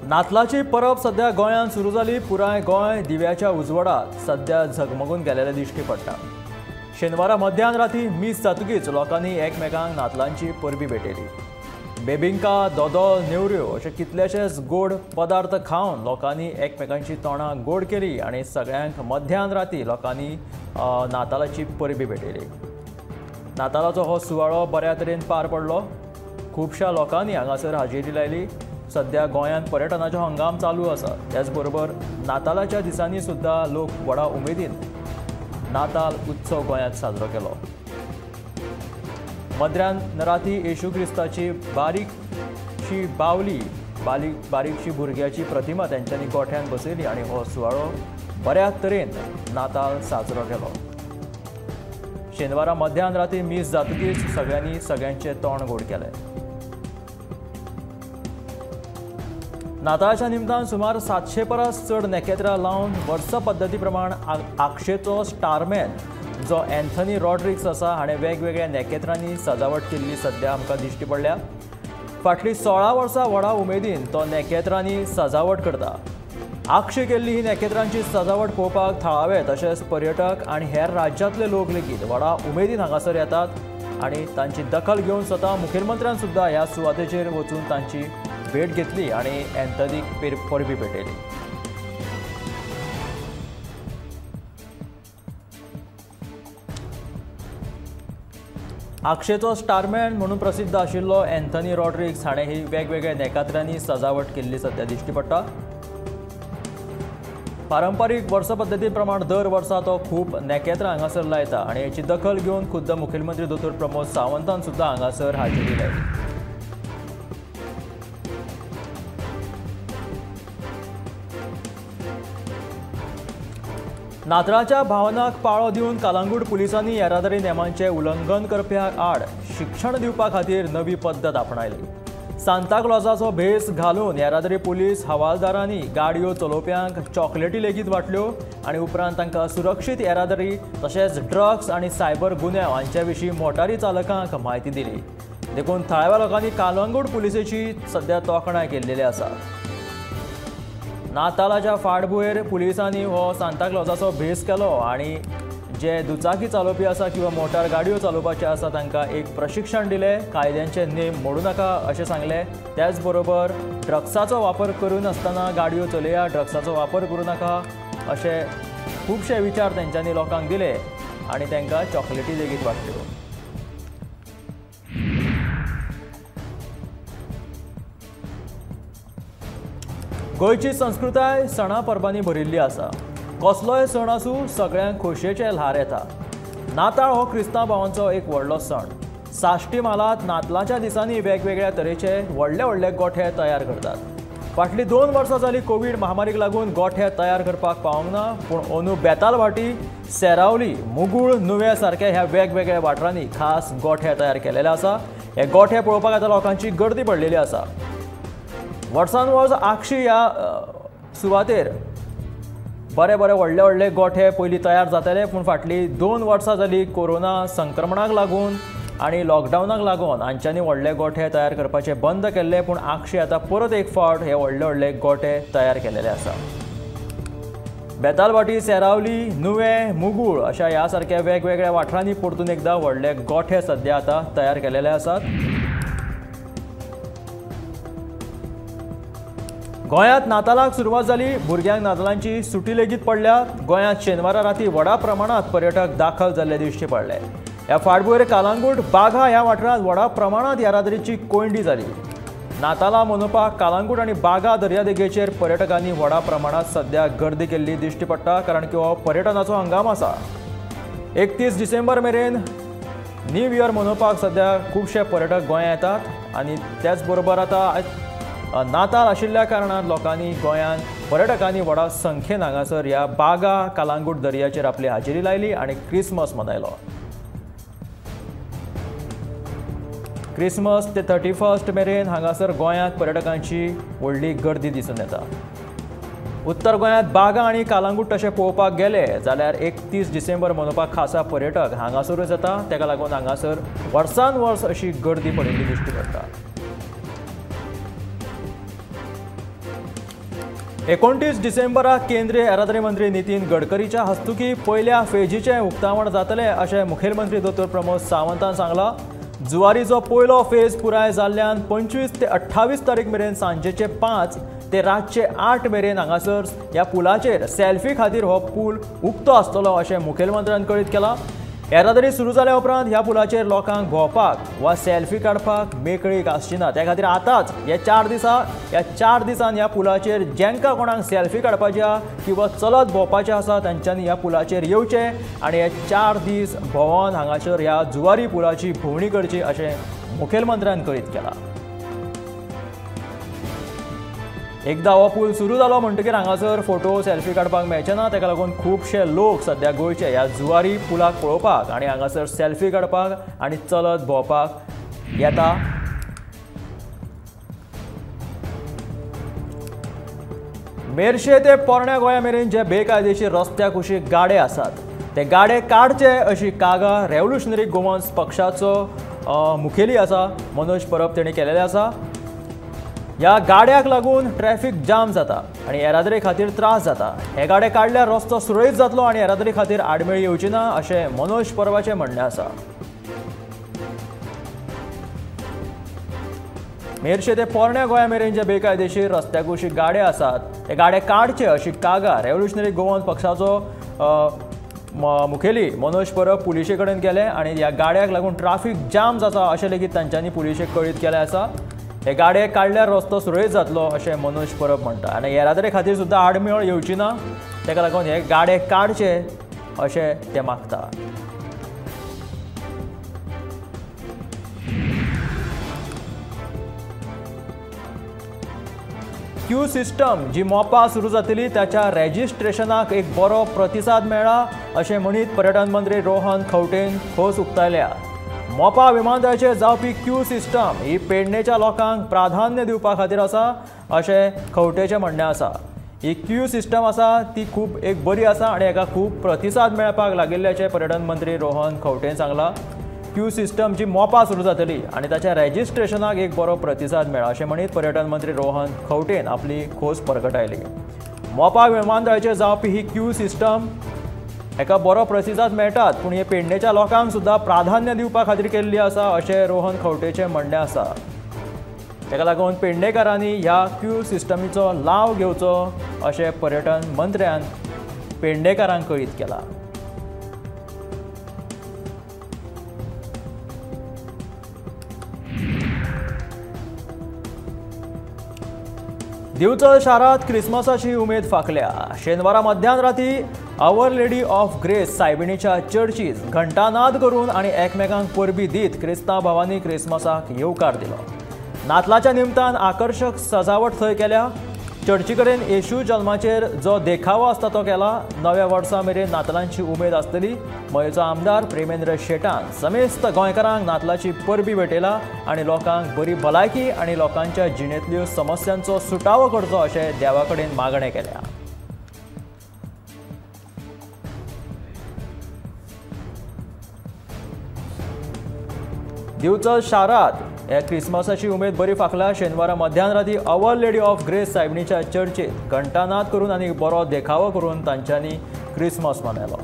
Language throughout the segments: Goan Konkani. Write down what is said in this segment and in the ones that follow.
नातलाची परब सध्या गोंयांत सुरू जाली. पुराय गोंय दिव्याच्या उजवाडात सध्या झगमगून गेलेले दिश्टी पडटा. शेनवारा मध्यान राती मीस जातकीच लोकांनी एकमेकांक नातलांची परबी भेटयली. बेबिंका, दोदोल, नेवऱ्यो अशे कितलेशेच गोड पदार्थ खावन लोकांनी एकमेकांची तोंडां गोड केली आनी सगळ्यांक मध्यान राती लोकांनी नातालाची परबी भेटयली. नातालाचो हो सुवाळो बऱ्या तरेन पार पडलो. खुबश्या लोकांनी हांगासर हाजेरी लायली. सध्या गोंयांत पर्यटनाचो हंगाम चालू आसा. त्याच बरोबर नातालाच्या दिसांनी सुद्दां लोक व्हडा उमेदीन नाताल उत्सव गोंयांत साजरो केलो. मध्यान राती येशू क्रिस्ताची बारीकशी बावली, बारीकशी भुरग्याची प्रतिमा तेंच्यांनी गोठ्यान बसयली आनी हो सुवाळो बऱ्या तरेन नाताल साजरो केलो. शेनवारा मध्यान राती मीस जातकीच सगळ्यांनी सगळ्यांचे तोंड गोड केले. नाताळाच्या निमतान सुमार 700 परस चड नेकेत्रां लावन वर्स पद्दती प्रमाण आक्षेचो स्टारमॅन जो एन्थनी रॉड्रिक्स आसा हाणें वेगवेगळ्या नेकेत्रांनी सजावट केल्ली सध्या आमकां दिश्टी पडल्या. फाटलीं 16 वर्सां व्हडा उमेदीन तो नेकेत्रांनी सजावट करता. आक्षे केल्ली ही नेकेत्रांची सजावट पळोवपाक थळावे तशेंच पर्यटक आनी हेर राज्यांतले लोक लेगीत व्हडा उमेदीन हांगासर येतात आनी तांची दखल घेवन स्वता मुखेलमंत्र्यान सुद्दां ह्या सुवातेचेर वचून तांची भेट घेतली आनी एन्थनीक परबी भेटयली. आक्षेचो स्टारमॅन म्हणून प्रसिद्ध आशिल्लो एन्थनी रॉड्रिक्स हाणें ही वेगवेगळ्या नेकात्रांनी सजावट केल्ली सध्या दिश्टी पडटा. पारंपारीक वर्स पद्दती प्रमाण दर वर्सा तो खूब नेकेत्रां हांगासर लायता आनी हेची दखल घेवन खुद्द मुखेलमंत्री दोतोर प्रमोद सावंतान सुद्दां हांगासर हाजेरी लायली. नातराच्या भावनाक पाळो दिवन कालांगूट पुलिसांनी येरादारी नेमांचें उल्लंघन करप्यां आड शिक्षण दिवपा खातीर नवी पद्दत आपणायली. सांताक्लॉजाचो भेस घालून येरादारी पुलीस हवालदारांनी गाडयो चलोवप्यांक चॉकलेटी लेगीत वांटल्यो आनी उपरांत तांकां सुरक्षीत येरादारी तशेंच ड्रग्स आनी सायबर गुन्यांव हांचे विशीं मोटारी चालकांक म्हायती दिली. देखून थळाव्या लोकांनी कालांगूट पुलिसेची सध्या तोखणाय केल्ली आसा. नातालाच्या फाटभुंयेर पुलिसांनी हो सांताक्लॉजाचो भेस केलो आनी जे दुचाकी चालोवपी आसा किंवा मोटार गाडयो चालोवपाचे आसा तांकां एक प्रशिक्षण दिलें. कायद्यांचे नेम मोडू नाका अशें सांगलें. त्याच बरोबर ड्रग्साचो वापर करूं नासतना गाडयो चलया, ड्रग्साचो वापर करूं नाका अशे खुबशे विचार तेंच्यांनी लोकांक दिले आनी तांकां चॉकलेटी लेगीत वांटल्यो. गोंयची संस्कृताय सणा परबांनी भरिल्ली आसा. कसलोय सण आसूं सगळ्यांक खोशयेचें ल्हार येता. नाताळ हो क्रिस्तांव भावांचो एक व्हडलो सण. साश्टी म्हालांत नातलाच्या दिसांनी वेगवेगळ्या तरेचे व्हडले व्हडले गोठे तयार करतात. फाटलीं 2 वर्सां जालीं कोवीड महामारीक लागून गोठे तयार करपाक पावंक ना, पूण अंदू बेतालभाटी, सेरावली, मुगूळ, नुवें सारक्या ह्या वेगवेगळ्या वाठारांनी खास गोठे तयार केलेले आसा. हे गोठे पळोवपाक आतां लोकांची गर्दी पडलेली आसा. वर्सान वर्स आक्षी ह्या सुवातेर बरे बरे व्हडले व्हडले गोठे पयलीं तयार जाताले, पूण फाटलीं 2 वर्सां जालीं कोरोना संक्रमणाक लागून आनी लॉकडावनाक लागून हांच्यांनी व्हडले गोठे तयार करपाचे बंद केल्ले, पूण आक्षी आतां परत एक फावट हे व्हडले व्हडले गोठे तयार केलेले आसा. बेतालभाटी, सेरावली, नुवें, मुगूळ अशा ह्या सारक्या वेगवेगळ्या वाठारांनी परतून एकदां व्हडले गोठे सद्या आतां तयार केलेले आसात. गोंयांत नातालाक सुरवात जाली. भुरग्यांक नातालांची सुटी लेगीत पडल्या. गोंयांत शेनवारा राती व्हडा प्रमाणांत पर्यटक दाखल जाल्ले दिश्टी पडले. ह्या फाटभुंयेर कालांगूट, बागा ह्या वाठारांत व्हडा प्रमाणांत येरादारीची कोंयडी जाली. नातालां मनोवपाक कालांगूट आनी बागा दर्यादेगेचेर पर्यटकांनी व्हडा प्रमाणांत सध्या गर्दी केल्ली दिश्टी पडटा, कारण की हो पर्यटनाचो हंगाम आसा. 31 डिसेंबर मेरेन न्यू इयर मनोवपाक सध्या खुबशे पर्यटक गोंयांत येतात आनी त्याच बरोबर आतां नाताल आशिल्ल्या कारणान लोकांनी गोंयांत पर्यटकांनी व्हडा संख्येन हांगासर ह्या बागा कालांगूट दर्याचेर आपली हाजेरी लायली आनी क्रिसमस मनयलो. क्रिसमस ते 31 मेरेन हांगासर गोंयांत पर्यटकांची व्हडली गर्दी दिसून येता. उत्तर गोंयांत बागा आनी कालांगूट तशें पळोवपाक गेले जाल्यार 31 डिसेंबर मनोवपाक खासा पर्यटक हांगासरूच येता. ताका लागून हांगासर वर्सान वर्स अशी गर्दी पडिल्ली दिश्टी पडटा. 29 डिसेंबराक केंद्रीय येरादारी मंत्री नितीन गडकरीच्या हस्तुकी पयल्या फेजीचें उक्तावण जातलें अशें मुखेलमंत्री दोतोर प्रमोद सावंतान सांगलां। जुवारीचो पयलो फेज पुराय जाल्ल्यान 25 ते 28 तारीख मेरेन सांजेचे 5 ते रातचे 8 मेरेन हांगासर ह्या पुलाचेर सेल्फी खातीर हो पूल उक्तो आसतलो अशें मुखेलमंत्र्यान कळीत केलां। येरादारी सुरू जाल्या उपरांत ह्या पुलाचेर लोकांक भोंवपाक वा सेल्फी काडपाक मेकळीक आसची ना। त्या खातीर आतांच ह्या चार दिसान ह्या पुलाचेर जेंकां कोणाक सेल्फी काडपाची आसा किंवा चलत भोंवपाचें आसा तांच्यांनी ह्या पुलाचेर येवचें आनी हे 4 दीस भोंवन हांगासर ह्या जुवारी पुलाची भोंवणी करची अशें मुखेलमंत्र्यान कळीत केलां। एकदां हो पूल सुरू जालो म्हणटकीर हांगासर फोटो सेल्फी काडपाक मेळचे ना। ताका लागून खुबशे लोक सद्या गोंयचे ह्या जुवारी पुलाक पळोवपाक आनी हांगासर सेल्फी काडपाक आनी चलत भोंवपाक येता। मेरशे ते पोरण्या गोंया मेरेन जे बेकायदेशीर रस्त्या कुशीक गाडे आसात ते गाडे काडचे अशी कागाळ रेव्होल्युशनरी गोवन्स पक्षाचो मुखेली आसा मनोज परब तेणी केलेले आसा। ह्या गाड्याक लागून ट्रॅफिक जाम जाता आनी येरादारी खातीर त्रास जाता। हे गाडे काडल्यार रस्तो सुरळीत जातलो आनी येरादारी खातीर आडमेळी येवची ना अशें मनोज परबाचें म्हणणें आसा। मेरशे ते पोरण्या गोंया मेरेन जे बेकायदेशीर रस्त्या कुशीक गाडे आसात ते गाडे काडचे अशी कागाळ रेव्होल्युशनरी गोवन पक्षाचो मुखेली मनोज परब पुलिशे कडेन गेले आनी ह्या गाड्याक लागून ट्राफीक जाम जाता अशें लेगीत तांच्यांनी पुलिशेक कळीत केलें आसा। हे गाडे काडल्यार रस्तो सुरळीत जातलो अशें मनोज परब म्हणटा आनी येरादारी खातीर सुद्दां आडमेळ येवची ना, ताका लागून हे गाडे काडचे अशें ते मागता। क्यू सिस्टम जी मोपा सुरू जातली ताच्या रेजिस्ट्रेशनाक एक बरो प्रतिसाद मेळ्ळा अशें म्हणीत पर्यटन मंत्री रोहन खंवटेन खोस उक्तायल्या। मोपा विमानतळाचेर जावपी क्यू सिस्टम ही पेडणेच्या लोकांक प्राधान्य दिवपा खातीर आसा अशें खंवटेचें म्हणणें आसा। ही क्यू सिस्टम आसा ती खूब एक बरी आसा आनी हाका खूब प्रतिसाद मेळपाक लागिल्ल्याचें पर्यटन मंत्री रोहन खंवटेन सांगलां। क्यू सिस्टम जी मोपा सुरू जातली आनी ताच्या रेजिस्ट्रेशनाक एक बरो प्रतिसाद मेळ्ळा अशें म्हणीत पर्यटन मंत्री रोहन खंवटेन आपली खोस परगटायली। मोपा विमानतळाचेर जावपी ही क्यू सिस्टम एका बरो प्रतिसाद मेळटात, पूण हे पेडणेच्या लोकांक सुद्दां प्राधान्य दिवपा खातीर केल्ली आसा अशें रोहन खंवटेचें म्हणणें आसा। ताका लागून पेडणेकारांनी ह्या क्यू सिस्टमीचो लाव घेवचो अशें पर्यटन मंत्र्यान पेडणेकारांक कळीत केलां। दिवचल शारांत क्रिसमसाची उमेद फाकल्या। शेनवारा मध्यान राती our lady of grace सायबिणीच्या चर्चीत घंटानाद करून आनी एकमेकांक परबी दीत क्रिस्तांव भावांनी क्रिसमसाक येवकार दिलो। नातलाच्या निमतान आकर्शक सजावट थंय केल्या। चर्ची कडेन येशू जल्माचेर जो देखावो आसता तो केला। नव्या वर्सा मेरेन नातलांची उमेद आसतली। मयेचो आमदार प्रेमेंद्र शेटान समेस्त गोंयकारांक नातलाची परबी भेटयला आनी लोकांक बरी भलायकी आनी लोकांच्या जिणेंतल्यो समस्यांचो सुटावो करचो अशें देवा कडेन मागणें केल्या। दिवचल शारांत ह्या क्रिसमसाची उमेद बरी फाकल्या। शेनवारा मध्यान राती our lady of grace सायबिणीच्या चर्चेत घंटानाद करून आनी बरो देखावो करून तांच्यांनी क्रिसमस मनयलो।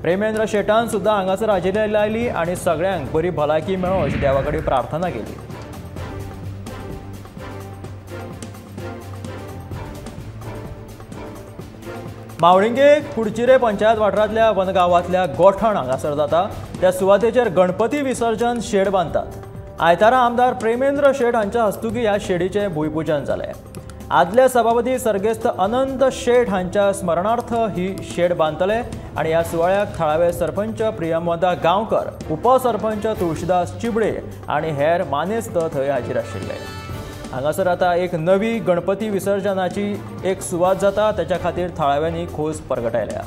प्रेमेंद्र शेटान सुद्दां हांगासर हाजेरी लायली आनी सगळ्यांक बरी भलायकी मेळो अशी देवा कडेन प्रार्थना केली। मावळिंगे कुडचिरे पंचायत वाठारांतल्या वनगांवांतल्या गोठण हांगासर जाता त्या सुवातेचेर गणपती विसर्जन शेड बांदतात। आयतारा आमदार प्रेमेंद्र शेट हांच्या हस्तुकी ह्या शेडीचें भूंयपुजन जालें। आदले सभापती सर्गेस्त अनंत शेट हांच्या स्मरणार्थ ही शेड बांदतले आनी ह्या सुवाळ्याक थळावे सरपंच प्रियमवदा गांवकर, उपसरपंच तुळशीदास चिबडे आनी हेर मानेस्त थंय हाजीर आशिल्ले। हांगासर आतां एक नवी गणपती विसर्जनाची एक सुवात जाता, ताच्या खातीर थळाव्यांनी खोस परगटायल्या।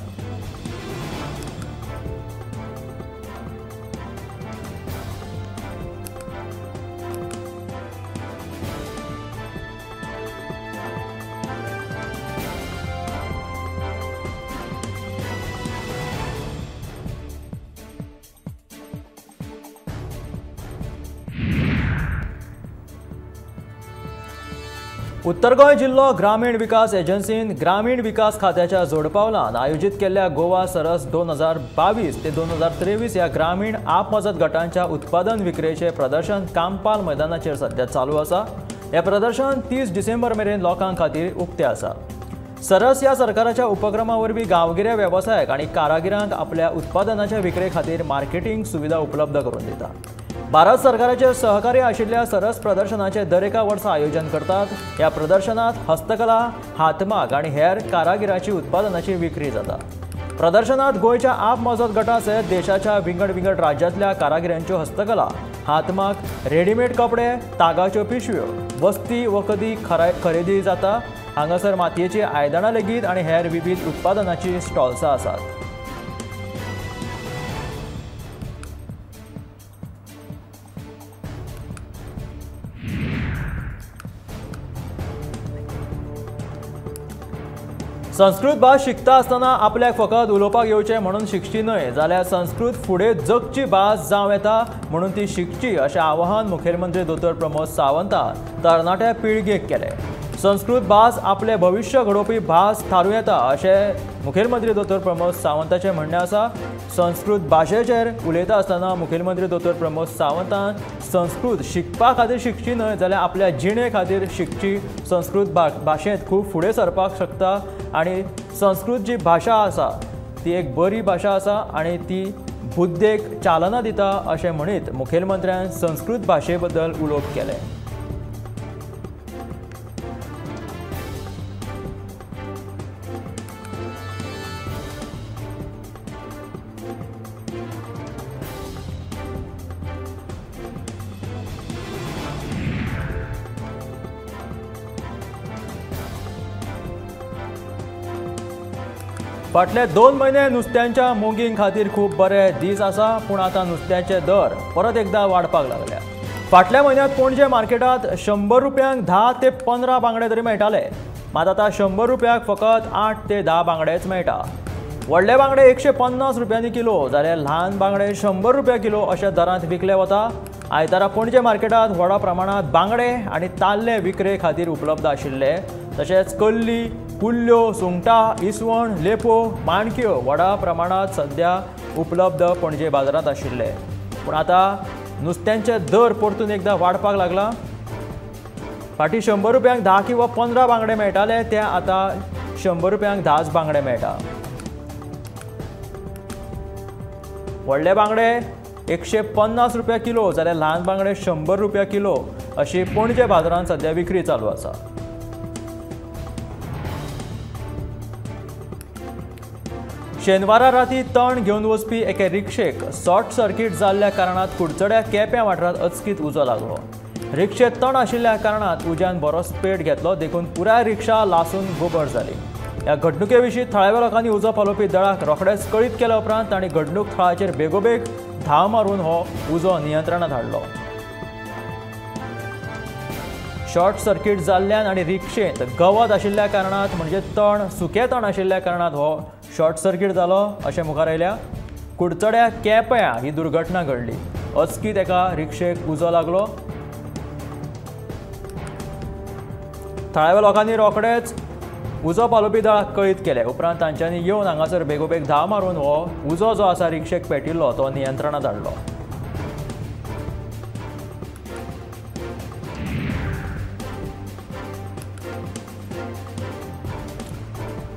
उत्तर गोंय जिल्लो ग्रामीण विकास एजन्सीन ग्रामीण विकास खात्याच्या जोडपावलान आयोजीत केल्ल्या गोवा सरस 2022 ते 2023 ह्या ग्रामीण आपमजत गटांच्या उत्पादन विक्रेचे प्रदर्शन कांपाल मैदानाचेर सध्या चालू आसा. हे प्रदर्शन 30 डिसेंबर मेरेन लोकां खातीर उक्तें आसा. सरस ह्या सरकाराच्या उपक्रमा वरवीं गांवगिऱ्या वेवसायिक आनी कारागिरांक आपल्या उत्पादनाच्या विक्रे खातीर मार्केटींग सुविधा उपलब्ध करून दिता. भारत सरकाराचे सहकार्य आशिल्ल्या सरस प्रदर्शनाचे दरेका वर्सा आयोजन करतात. ह्या प्रदर्शनात हस्तकला, हातमाग आनी हेर कारागिराची उत्पादनाची विक्री जाता. प्रदर्शनात गोंयच्या आपमजत गटा सयत देशाच्या विंगड विंगड राज्यांतल्या कारागिरांच्यो हस्तकला, हातमाग, रेडीमेड कपडे, तागाच्यो पिशव्यो, वस्ती वखदी खरेदी जाता. हांगासर मातयेची आयदनां लेगीत आनी हेर विविध उत्पादनाची स्टॉल्सां आसात. संस्कृत भास शिकता आसतना आपल्याक फकत उलोवपाक येवचें म्हणून शिकची न्हय, जाल्यार संस्कृत फुडें जगची भास जावं येता म्हणून ती शिकची अशें आवाहन मुखेलमंत्री दोतोर प्रमोद सावंतान तरणाट्या पिळगेक केलें. संस्कृत भास आपलें भविश्य घडोवपी भास थारूं येता अशें मुखेलमंत्री दोतोर प्रमोद सावंताचें म्हणणें आसा. संस्कृत भाशेचेर उलयता आसतना मुखेलमंत्री दोतोर प्रमोद सावंतान संस्कृत शिकपा खातीर शिकची न्हय जाल्यार आपल्या जिणे खातीर शिकची. संस्कृत भाशेंत खूब फुडें सरपाक शकता आनी संस्कृत जी भाशा आसा ती एक बरी भाशा आसा आनी ती बुद्धेक चालना दिता अशें म्हणीत मुखेलमंत्र्यान संस्कृत भाशे बद्दल उलोवप केलें. फाटले 2 म्हयने नुस्त्यांच्या मोगीं खातीर खूब बरे दीस आसा, पूण आतां नुस्त्याचे दर परत एकदा वाडपाक लागल्या. फाटल्या म्हयन्यांत पणजे मार्केटांत 100 रुपयांक 10 ते 15 बांगडे तरी मेळटाले, मात आतां 100 रुपयाक फकत 8 ते 10 बांगडेच मेळटा. व्हडले बांगडे 150 रुपयांनी किलो जाल्यार ल्हान बांगडे 100 रुपया किलो अशा दरांत विकले वता. आयतारा पणजे मार्केटांत व्हडा प्रमाणांत बांगडे आनी ताल्ले विक्रे खातीर उपलब्ध आशिल्ले. तशेंच कल्ली, कुल्ल्यो, सुंगटां, इसवण, लेपो, माणक्यो व्हडा प्रमाणांत सध्या उपलब्ध पणजे बाजारांत आशिल्ले. पूण आतां नुस्त्यांचे दर परतून एकदां वाडपाक लागला. फाटीं 100 रुपयांक 10 किंवा 15 बांगडे मेळटाले, ते आतां 100 रुपयांक 10 बांगडे मेळटा. व्हडले बांगडे 150 रुपया किलो जाल्यार ल्हान बांगडे 100 रुपया किलो अशी पणजे बाजारांत सध्या विक्री चालू आसा. शेनवारा राती तण घेवन वचपी एके रिक्षेक शॉर्ट सर्किट जाल्ल्या कारणान कुडचड्या केप्यां वाठारांत अचकीत उजो लागलो. रिक्षेत तण आशिल्ल्या कारणान उज्यान बरोच पेट घेतलो, देखून पुराय रिक्षा लासून गोबर जाली. ह्या घडणुके विशीं थळाव्या लोकांनी उजो पालोवपी दळाक रोखडेच कळीत केल्या उपरांत तांणी घडणूक थळाचेर बेगोबेग धांव मारून हो उजो नियंत्रणांत हाडलो. शॉर्ट सर्किट जाल्ल्यान आनी रिक्षेंत गवत आशिल्ल्या कारणान म्हणजे तण, सुकें तण आशिल्ल्या कारणान हो शॉर्ट सर्किट जालो अशें मुखार आयल्या. कुडचड्या केप्यां ही दुर्घटना घडली. अचकीत एका रिक्षेक उजो लागलो. थळाव्या लोकांनी रोखडेच उजो पालोवपी दळाक कळीत केलें. उपरांत तांच्यांनी येवन हांगासर बेगोबेग धांव मारून हो उजो जो आसा रिक्षेक पेटिल्लो तो नियंत्रणांत हाडलो.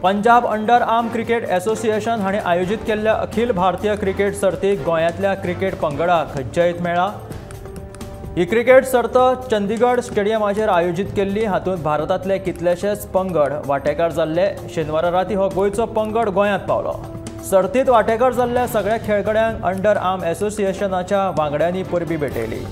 Punjab under arm cricket association हांणी आयोजीत केल्ल्या अखिल भारतीय क्रिकेट सर्तीक गोंयांतल्या क्रिकेट पंगडाक जैत मेळ्ळां. ही क्रिकेट सर्त चंदीगड स्टेडियमाचेर आयोजीत केल्ली. हातूंत भारतांतले कितलेशेच पंगड वांटेकार जाल्ले. शेनवारा राती हो गोंयचो पंगड गोंयांत पावलो. सर्तींत वांटेकार जाल्ल्या सगळ्या खेळगड्यांक अंडर आर्म असोसिएशनाच्या वांगड्यांनी परबीं भेटयली.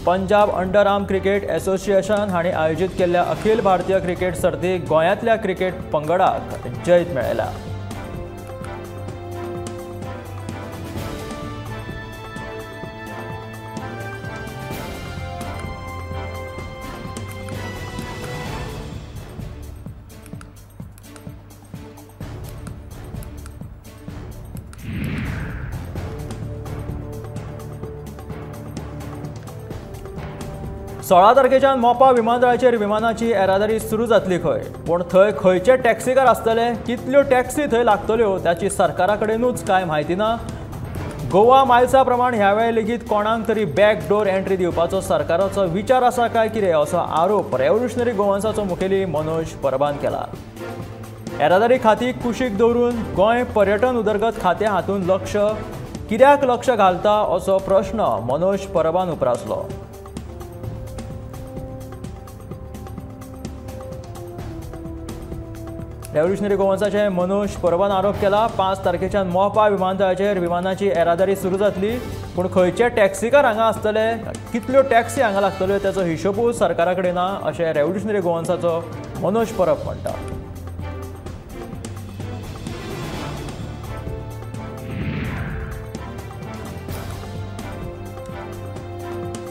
Punjab under arm cricket association हांणी आयोजीत केल्ल्या अखिल भारतीय क्रिकेट सर्तीक गोंयांतल्या क्रिकेट पंगडाक जैत मेळयलां. 16 तारखेच्यान मोपा विमानतळाचेर विमानाची येरादारी सुरू जातली खंय, पूण थंय खंयचे टॅक्सीकार आसतले, कितल्यो टॅक्सी थंय लागतल्यो ताची सरकारा कडेनूच कांय म्हायती ना। गोवा मायल्सा प्रमाण ह्या वेळार लेगीत कोणाक तरी बॅक डोर एंट्री दिवपाचो सरकाराचो विचार आसा काय कितें असो आरोप रेव्होल्युशनरी गोवन्साचो मुखेली मनोज परबान केला। येरादारी खाती कुशीक दवरून गोंय पर्यटन उदरगत खातें हातूंत लक्ष कित्याक लक्ष घालता असो प्रश्न मनोज परबान उप्रासलो। रेव्होल्युशनरी गोवन्साचे मनोज परबान आरोप केला, 5 तारखेच्यान मोपा विमानतळाचेर विमानाची येरादारी सुरू जातली, पूण खंयचे टॅक्सीकार हांगा आसतले, कितल्यो टॅक्सी हांगा लागतल्यो ताचो हिशोबूच सरकारा कडेन ना अशें रेव्होल्युशनरी गोवन्साचो मनोज परब म्हणटा।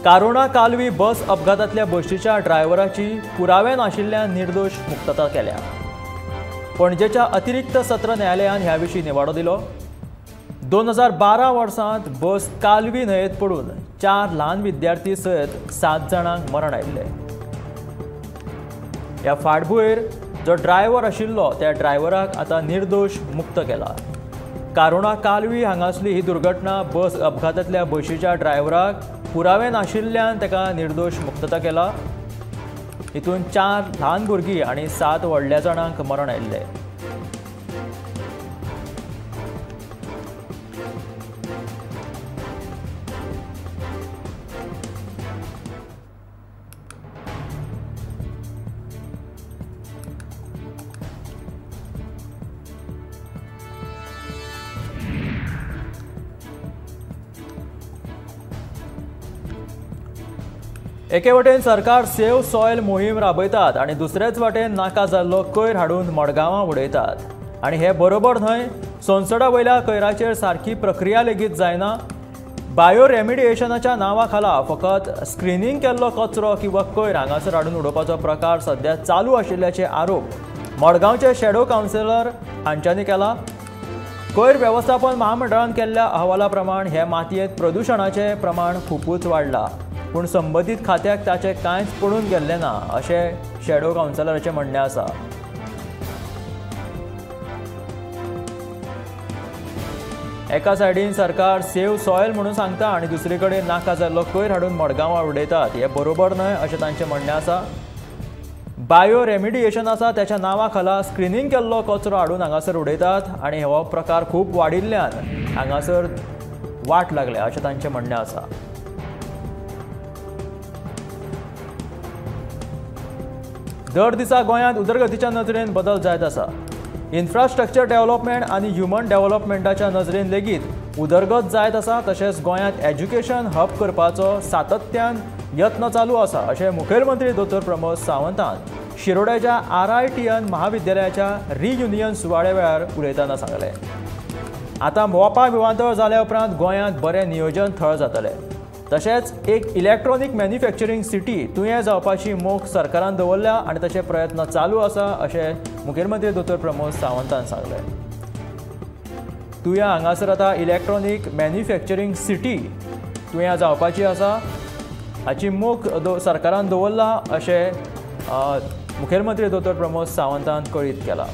कारोणा कालवी बस अपघातांतल्या बशीच्या ड्रायव्हराची पुरावे नाशिल्ल्यान निर्दोश मुक्तता केल्या। पणजेच्या अतिरिक्त सत्र न्यायालयान ह्या विशीं निवाडो दिलो। 2012 वर्सांत बस कालवी न्हंयेंत पडून 4 ल्हान विद्यार्थी सयत 7 जाणांक मरण आयिल्लें। ह्या फाटभुंयेर जो ड्रायव्हर आशिल्लो त्या ड्रायव्हराक आतां निर्दोश मुक्त केला। कारोणा कालवी हांगासली ही दुर्घटना बस अपघातांतल्या बशीच्या ड्रायव्हराक पुरावे नाशिल्ल्यान ताका निर्दोश मुक्तता केला। हितून 4 ल्हान भुरगीं आनी 7 व्हडल्या जाणांक मरण आयिल्लें। एके वटेन सरकार सेव्ह सॉयल मोहीम राबयतात आनी दुसरेच वाटेन नाका जाल्लो कोयर हाडून मडगांवां उडयतात आनी हे बरोबर न्हय। सोनसडा वयल्या कोयराचेर सारकी प्रक्रिया लेगीत जायना। बायो रेमिडिएशनाच्या नांवा खाला फकत स्क्रिनींग केल्लो कचरो किंवा कोयर हांगासर हाडून उडोवपाचो प्रकार सध्या चालू आशिल्ल्याचे आरोप मडगांवचे शॅडो कावन्सिलर हांच्यांनी केला। कोयर वेवस्थापन महामंडळान केल्ल्या अहवाला प्रमाण हे मातयेंत प्रदुशणाचें प्रमाण खुबूच वाडलां, पूण संबंदीत खात्याक ताचें कांयच पडून गेल्लें ना अशें शॅडो कावन्सिलराचें म्हणणें आसा। एका सायडीन सरकार सेव्ह सॉयल म्हणून सांगता आनी दुसरे कडेन नाका जाल्लो कोयर हाडून मडगांवां उडयतात, हें बरोबर न्हय अशें तांचें म्हणणें आसा। बायो रेमिडिएशन आसा त्याच्या नांवा खाला स्क्रिनींग केल्लो कचरो हाडून हांगासर उडयतात आनी हो प्रकार खूब वाडिल्ल्यान हांगासर वाट लागल्या अशें तांचें म्हणणें आसा। दर दिसा गोंयांत उदरगतीच्या नजरेन बदल जायत आसा। इन्फ्रास्ट्रक्चर डेव्हलपमेंट आनी ह्युमन डेव्हलपमेंटाच्या नजरेन लेगीत उदरगत जायत आसा। तशेंच गोंयांत एज्युकेशन हब करपाचो सातत्यान यत्न चालू आसा अशें मुखेलमंत्री दोतोर प्रमोद सावंतान शिरोड्याच्या RITN महाविद्यालयाच्या रियुनियन सुवाळ्या वेळार उलयतना सांगलें। आतां मोपा विमानतळ जाल्या उपरांत गोंयांत बरें नियोजन थळ जातलें। तशेंच एक इलेक्ट्रॉनिक मॅन्युफॅक्चरींग सिटी तुयें जावपाची मोख सरकारान दवरल्या आनी तशे प्रयत्न चालू आसा अशें मुखेलमंत्री दोतोर प्रमोद सावंतान सांगलें। तुयें हांगासर आतां इलेक्ट्रॉनिक मॅन्युफॅक्चरींग सिटी तुयें जावपाची आसा हाची मोख सरकारान दवरला अशें मुखेलमंत्री दोतोर प्रमोद सावंतान कळीत केलां।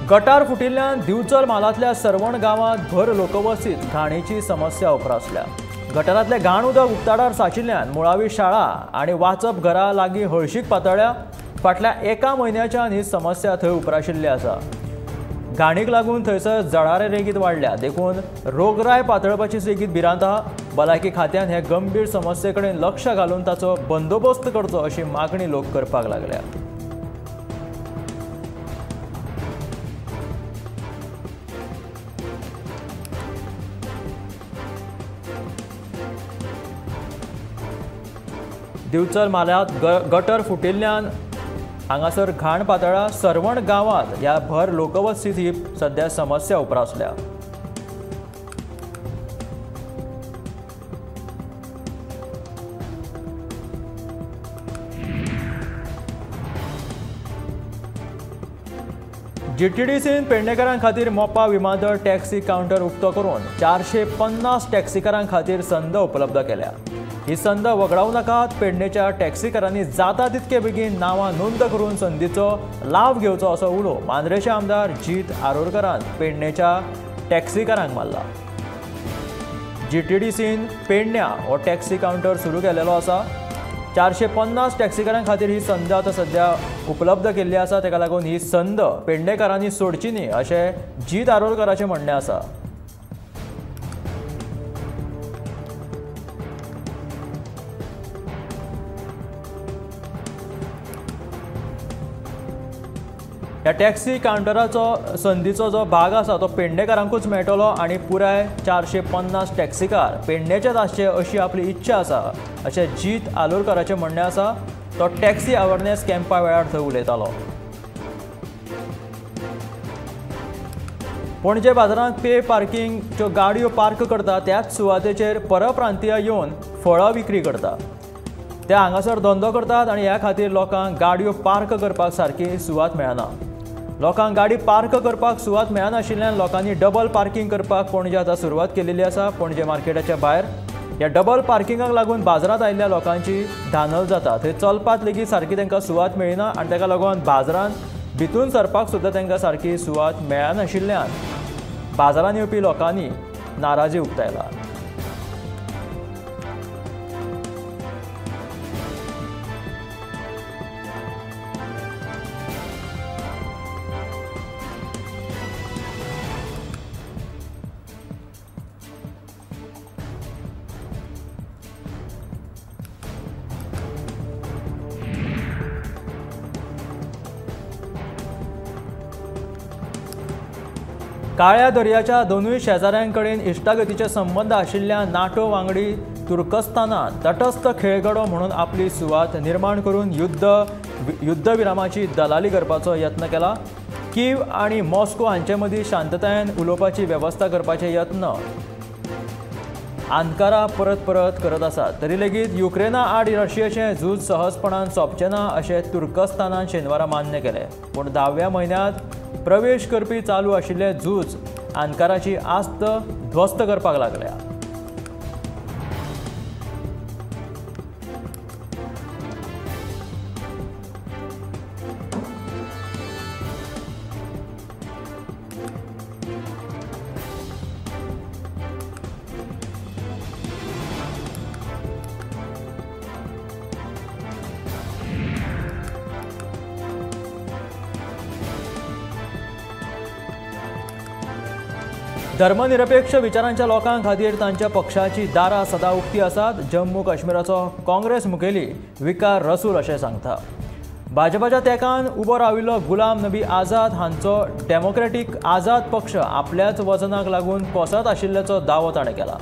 गटार फुटिल्ल्यान दिवचल म्हालांतल्या सर्वण गांवांत भर लोकवस्तीत घाणीची समस्या उप्रासल्या। गटारांतलें घाण उदक उक्ताडार सांचिल्ल्यान मुळावी शाळा आनी वाचप घरा लागीं हळशीक पातळ्ळ्या। फाटल्या एका म्हयन्याच्यान ही समस्या थंय उप्राशिल्ली आसा। घाणीक लागून थंयसर जळारां लेगीत वाडल्या, देखून रोगराय पातळपाची लेगीत भिरांत आहा। भलायकी खात्यान हे गंभीर समस्ये कडेन लक्ष घालून ताचो बंदोबस्त करचो अशी मागणी लोक करपाक लागल्या। दिवचल म्हालांत गटर फुटिल्ल्यान हांगासर घाण पातळ्ळा। सर्वण गांवांत ह्या भर लोकवस्तीत ही सध्या समस्या उप्रासल्या। जीटीडीसीन पेडणेकारां खातीर मोपा विमानतळ टॅक्सी कावंटर उक्तो करून 450 टॅक्सीकारां खातीर संद उपलब्ध केल्या. ही संद वगडावं नाकात. पेडणेच्या टॅक्सीकारांनी जाता तितके बेगीन नांवां नोंद करून संदीचो लाव घेवचो असो उलो मांद्रेचे आमदार जीत आरोलकरान पेडणेच्या टॅक्सीकारांक मारला. जीटीडीसीन पेडण्या हो टॅक्सी कावंटर सुरू केलेलो आसा. 450 टॅक्सीकारां खातीर ही संद आतां सद्या उपलब्ध केल्ली आसा. ताका लागून ही संद पेडणेकारांनी सोडची न्ही अशें जीत आरोलकराचें म्हणणें आसा. ह्या टॅक्सी कावंटराचो संदीचो जो भाग आसा तो पेडणेकारांकूच मेळटलो आनी पुराय 450 टॅक्सीकार पेडणेचेच आसचे अशी आपली इच्छा आसा अशें जीत आलोरकराचें म्हणणें आसा. तो टॅक्सी अवेरनेस कॅम्पा वेळार थंय उलयतालो. पणजे बाजारांत पे पार्किंगच्यो गाडयो पार्क करता त्याच सुवातेचेर परप्रांतीय येवन फळां विक्री करता. ते हांगासर धंदो करतात आनी ह्या खातीर लोकांक गाडयो पार्क करपाक सारकी सुवात मेळना. लोकांक गाडी पार्क करपाक सुवात मेळनाशिल्ल्यान लोकांनी डबल पार्किंग करपाक पणजे आतां सुरवात केलेली आसा. पणजे मार्केटाच्या भायर ह्या डबल पार्किंगाक लागून बाजारांत आयिल्ल्या लोकांची धानल जाता. थंय चलपाक लेगीत सारकी तांकां सुवात मेळना आनी ताका लागून बाजारांत भितून सरपाक सुद्दां तांकां सारकी सुवात मेळनाशिल्ल्यान बाजारांत येवपी लोकांनी नाराजी उक्तायला. काळ्या दर्याच्या दोनूय शेजाऱ्यांकडेन इश्टागतीचे संबंद आशिल्ल्या नाटो वांगडी तुर्कस्तानान तटस्थ खेळगडो म्हणून आपली सुवात निर्माण करून युद्धविरामाची दलाली करपाचो यत्न केला. कीव आनी मॉस्को हांचे मदीं शांततायेन उलोवपाची वेवस्था करपाचे यत्न आंकारा परत परत करत आसात. तरी लेगीत युक्रेना आड रशियेचें झूज सहजपणान सोंपचें ना अशें तुर्कस्तानान शेनवारा मान्य केलें. पूण 10व्या म्हयन्यांत प्रवेश करपी चालू आशिल्ले झूज आंकाराची आस्त ध्वस्त करपाक लागल्या. धर्मनिरपेक्ष विचारांच्या लोकां खातीर तांच्या पक्षाची दारां सदां उक्ती आसात. जम्मू काश्मीराचो काँग्रेस मुखेली विकार रसूल अशें सांगता. भाजपाच्या तेंकान उबो राविल्लो गुलाम नबी आझाद हांचो डेमोक्रॅटीक आझाद पक्ष आपल्याच वजनाक लागून कोसत आशिल्ल्याचो दावो ताणें केला.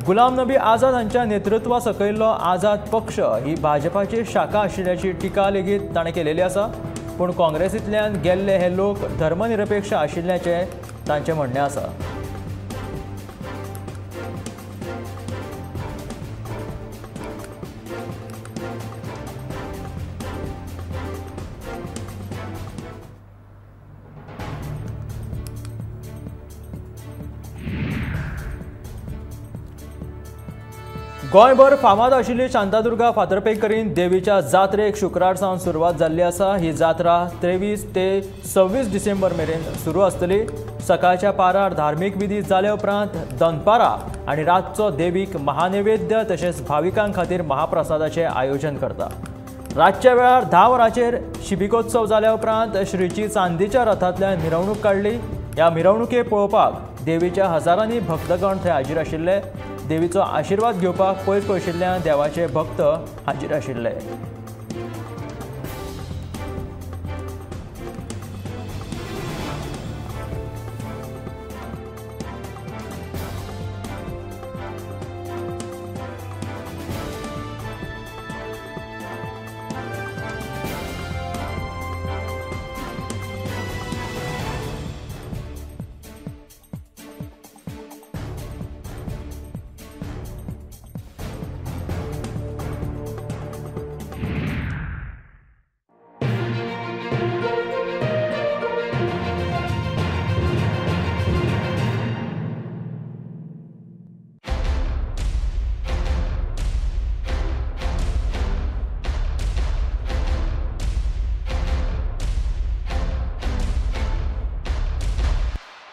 गुलाम नबी आझाद हांच्या नेतृत्वा सकयल्लो आझाद पक्ष ही भाजपाची शाखा आशिल्ल्याची टिका लेगीत ताणें केलेली आसा. पूण काँग्रेसींतल्यान गेल्ले हे लोक धर्मनिरपेक्ष आशिल्ल्याचें तांचें म्हणणें आसा. गोंयभर फामाद आशिल्ली शांतादुर्गा फातर्पेकरीन देवीच्या जात्रेक शुक्रार सावन सुरवात जाल्ली आसा. ही जात्रा 23 ते 26 डिसेंबर मेरेन सुरू आसतली. सकाळच्या पारार धार्मीक विधी जाले उपरांत दनपारा आनी रातचो देवीक महानैवेद्य तशेंच भाविकां खातीर महाप्रसादाचें आयोजन करता. रातच्या वेळार 10 वरांचेर शिबिकोत्सव जाल्या उपरांत श्रीची चांदीच्या रथांतल्यान मिरवणूक काडली. ह्या मिरवणुके पळोवपाक देवीच्या हजारांनी भक्तगण थंय हाजीर आशिल्ले. देवीचो आशिर्वाद घेवपाक पयस पयशिल्ल्यान देवाचे भक्त हाजीर आशिल्ले.